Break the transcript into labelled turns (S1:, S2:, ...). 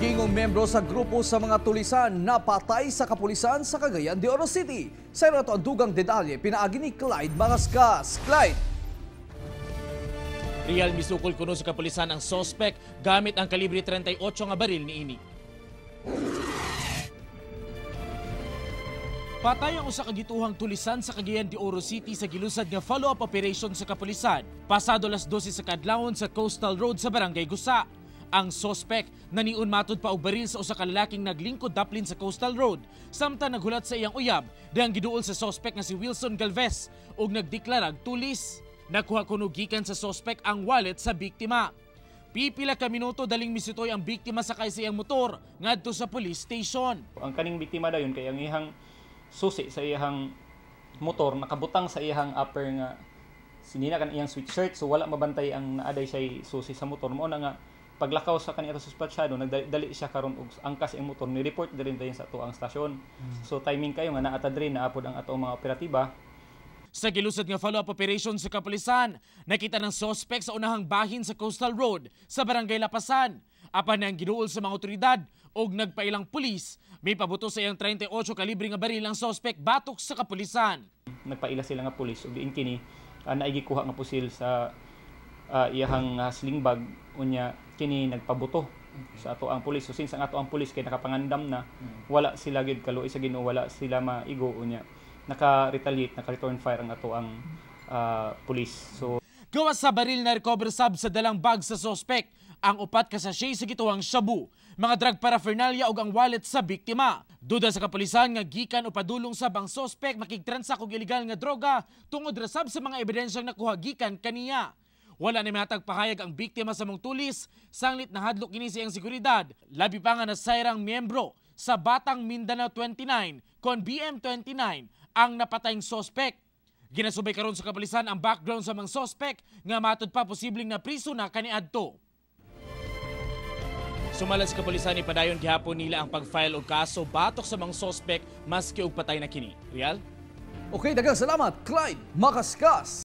S1: Hanging membro sa grupo sa mga tulisan napatay sa kapulisan sa Cagayan de Oro City. Sa ito ang dugang detalye, pinaagi ni Clyde Magaskas. Clyde!
S2: Real, misukol kuno sa kapulisan ang sospek gamit ang kalibre 38 nga baril niini. Patay ang usa ka gituhang tulisan sa Cagayan de Oro City sa gilusad nga follow-up operation sa kapulisan pasado alas 12 sa kadlawon sa Coastal Road sa Barangay Gusa. Ang sospek naniun matud pa og baril sa usa ka lalaking naglingkod daplin sa Coastal Road samtang naghulat sa iyang uyab dihang giduol sa sospek nga si Wilson Galvez ug nagdeklarag tulis. Nakuha kuno gikan sa sospek ang wallet sa biktima. Pipila ka minuto daling misitoy ang biktima sakay sa iyang motor ngadto sa police station.
S3: Ang kaning biktima dayon kay ang iyang susi sa iyang motor nakabutang sa iyang upper nga sinina kan iyang sweatshirt, so wala mabantay ang naaday siya susi sa motor. Mao na nga paglakaw sa kaniya suspetsado, nagdali siya karon og angkas ang motor, ni report diri dayon sa ato ang stasyon. So timing kayo nga naa ta diri, naapod ang ato mga operatiba.
S2: Sa gilusad nga follow-up operation sa kapulisan, nakita ng sospek sa unahang bahin sa Coastal Road sa Barangay Lapasan. Apan ang giduol sa mga otoridad og nagpailang pulis, may pabuto sa iyang 38 kalibre nga baril ang sospek batok sa kapulisan.
S3: Nagpaila sila nga pulis ug diin kini naay gikuha nga pusil sa iyahang sling bag, unya kini nagpabuto sa ato ang pulis. So since ang ato ang pulis kay nakapangandam na, wala sila gyud kaluoy sa Ginoo, wala sila maigo, unya naka-retaliate, naka-return fire ang ato ang pulis. So
S2: gawas sa baril na recover sab sa dalang bag sa sospek ang upat ka sachet sa gituwang shabu, mga drug paraphernalia ug ang wallet sa biktima. Duda sa kapulisan nga gikan o padulong sab ang sospek makigtransak og ilegal nga droga tungod ra sab sa mga ebidensyang nakuha gikan kaniya. Wala na mihatag pahayag ang biktima sa mong tulis, sanglit nahadlok kini sa iyang seguridad. Labi pa nga nasayrang miyembro sa Batang Mindanao 29 kon BM29 ang napatayng sospek. Ginasubay karon sa kapulisan ang background sa mga sospek nga matud pa posibleng napriso na kaniadto. Sumala sa kapulisan, ipadayon gihapon nila ang pag-file og kaso batok sa mga sospek maski og patay na kini. Real?
S1: Okay, daghang salamat, Clyde Makaskas.